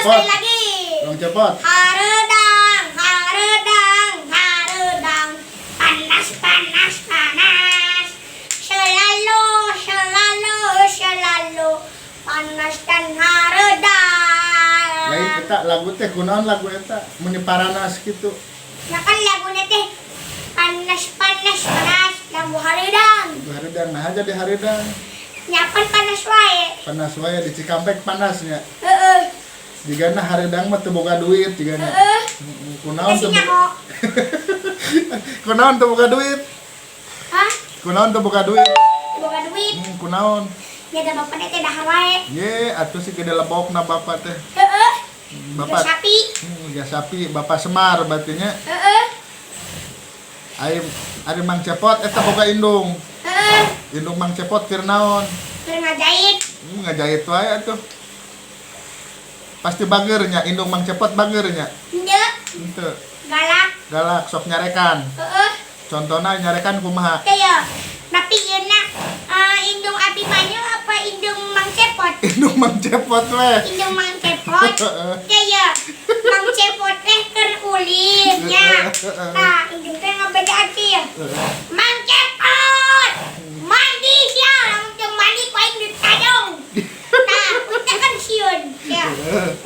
Cepot. Sekali lagi. Mang Cepot. Hareudang, hareudang, hareudang. Panas, panas, panas. Selalu, selalu, selalu panas dan hareudang. Lain eta lagu teh, kunaon lagu eta meni paranas gitu? Ya kan lagunya teh panas, panas, panas, lagu hareudang. Lagu hareudang, nah jadi hareudang. Nyapan panas wae. Panas wae di Cikampek panasnya. Heeh. Jigana hareudang mah teu boga duit jigana. Heeh. Kunaon Kasih teu nyaho. Kunaon teu boga duit? Hah? Kunaon teu boga duit? Boga duit. Kunaon? Ya da bapak teh dahar wae. Ye, atuh si gede lebokna bapak teh. Heeh. Bapak sapi. Ya sapi, bapak Semar berarti nya. Heeh. Ari ari Mang Cepot eta boga indung. Heeh. Indung Mang Cepot keur naon? Keur ngajahit. Ngajahit wae atuh. Pasti bager nya, indung Mang Cepot bager nya. Henteu. Henteu. Galak. Galak sok nyarekan. Heeh. Contohna nyarekan kumaha? Teh ya. Tapi yeuna indung Abimanyu apa indung Mang Cepot? Indung Mang Cepot weh. Indung Mang Cepot. Teh ya. Mang Cepot teh keur ulin nya. Tah, indung teh ngabedaan teh ya. Mang Cepot. Mandi sia, lamun teu mandi ku aing ditadong. Tah, teh kan sieun. Ya.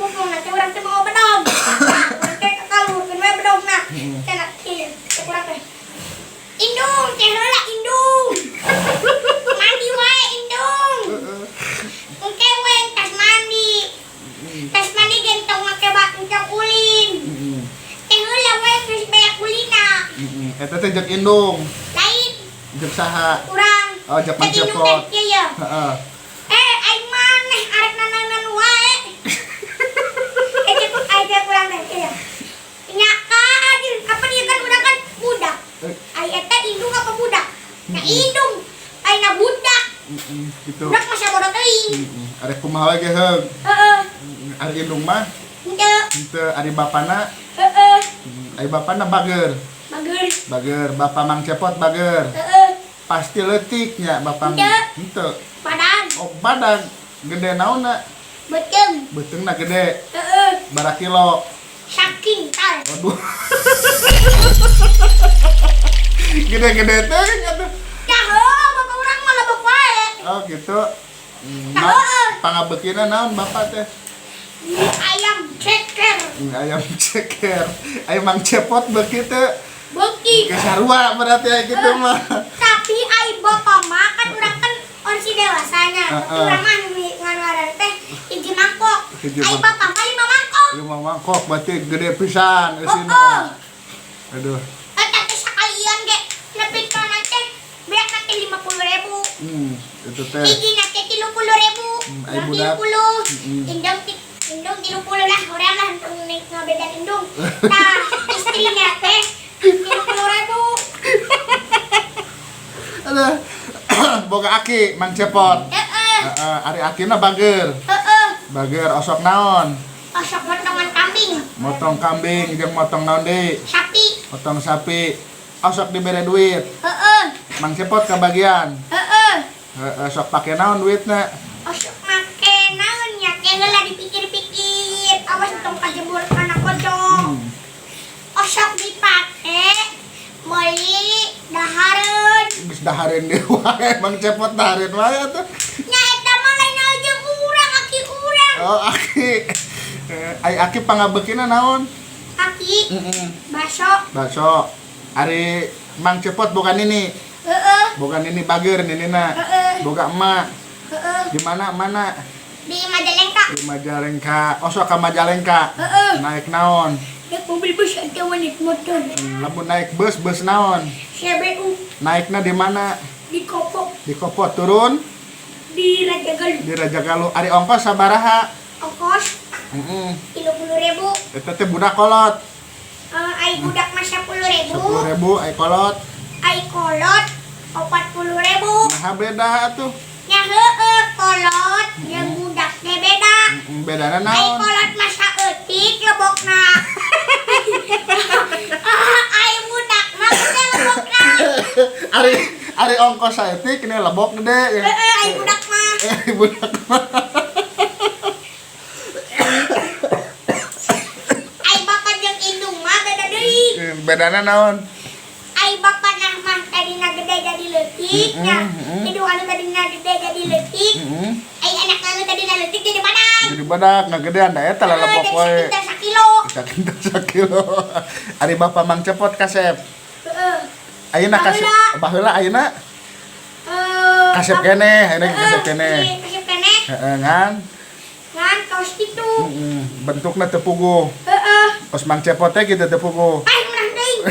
Mumpung nanti urang teh mau bedog. Tah, urang teh kaluhurkeun we bedogna. Teh nak kieu, teh urang teh. Indung, teh heula indung. Mandi wae indung. Engke we tas mandi. Tas mandi gentong make bak entong ulin. Teh heula we geus beak ulina. Eta teh jeung indung. Lain Jeung saha? Urang. Oh, jeung Mang Teh indung Cepot. teh kieu ya. Heeh. Eh, aing maneh arek nanaonan wae. Eh, cek aing teh kurang teh kieu. Nya ka anjir, apa dia kan urang kan budak. Ai eta indung apa budak? Nah, indung. Aina budak. Gitu. Budak masa bodoh teuing. Arek kumaha we ge heug. Heeh. Ari indung mah Henteu. henteu, ari bapana Heeh. Ari bapana bager. Bager. Bager, bapak Mang Cepot bager. Heeh. Pasti leutiknya bapak. Henteu. Henteu. Badag. Oh, badag. Gede naonna? Beuteung. Beuteungna gede. Heeh. Bara kilo. Sakintal. Waduh. Gede-gede teh atuh. Ya heuh, bapak urang mah lebok wae. Oh, gitu. Tah, heueuh. Pangabeukina naon bapak teh? Mie ayam ceker. Ayam ceker. Ayam Mang Cepot beuki teh. Beuki. Geus sarua berarti aya gitu mah. Tapi ai bapak mah kan urang kan orsi dewasanya. Tapi urang mah ngaluaran teh hiji mangkok. Hiji Ai mangkok. bapak mah 5 mangkok. 5 mangkok berarti gede pisan eusina. Heeh. Aduh. Eta teh sakalian ge nepi ka teh beak teh 50.000. Itu teh. Hiji teh 30.000. Ai Urang budak. 30. Indung indung 30 lah, urang lah entong ngabedan indung. Tah, istrinya teh 30.000. Aduh. Boga aki Mang Cepot. Heeh. Heeh, ari akina bager. Heeh. Bager osok naon? Osok motongan kambing. Motong kambing jeung motong naon deui? Sapi. Motong sapi. Osok dibere duit. Heeh. Mang Cepot kebagian. Heeh. Heeh, sok pake naon duitna? Osok make naon nya teh heula dipikir-pikir. Awas tong kajebur kana kocok. Osok dipake meuli dahareun. Geus dahareun deui wae Mang Cepot dahareun wae atuh. Nya eta mah lain jeung urang, aki urang. Oh, aki. Ai aki pangabeukina naon? Aki Heeh. Baso. Baso. Ari Mang Cepot bukan ini. Heeh. Bukan ini bager ninina. Heeh. Boga emak. Heeh. Di mana mana? Di Majalengka. Di Majalengka. Osok ka Majalengka. Heeh. Naik naon? Naik mobil bus atau naik motor? Lamun naik bus, bus naon? CBU. Naikna di mana? Di Kopo. Di Kopo turun? Di Raja Galuh. Di Raja Galuh. Ari ongkos sabaraha? Ongkos Heeh. 30.000. Eta teh budak kolot. Ai budak mah 10.000. 10.000 ai kolot. Ai kolot 40.000. Nah, beda atuh. Nya heueuh, kolot jeung budak teh beda. Bedana Ai naon? kolot mah saeutik lebokna. Ai budak mah gede lebokna. Ari ari ongkos saeutik ini lebok gede ya. Heeh, ai budak mah. Budak mah. Bedana naon? Ai bapana mah tadina gede jadi leutik nya. Indung anu tadina gede jadi leutik. Ai anak anu tadina leutik jadi badag. Jadi badag ngagedean da eta lalebok Jadi we. sakintal sakilo. Sakintal sakilo. Ari Bapak Mang Cepot kasep. Heeh. Ayeuna kasep Baheula. baheula ayeuna Eh, kasep keneh, ayeuna kasep heeh, keneh. Kasep keneh. Heeh, ngan Ngan kaos kitu. Bentukna teu puguh. Heeh. Kos Mang Cepot teh gitu teu puguh. Ah, murah teuing.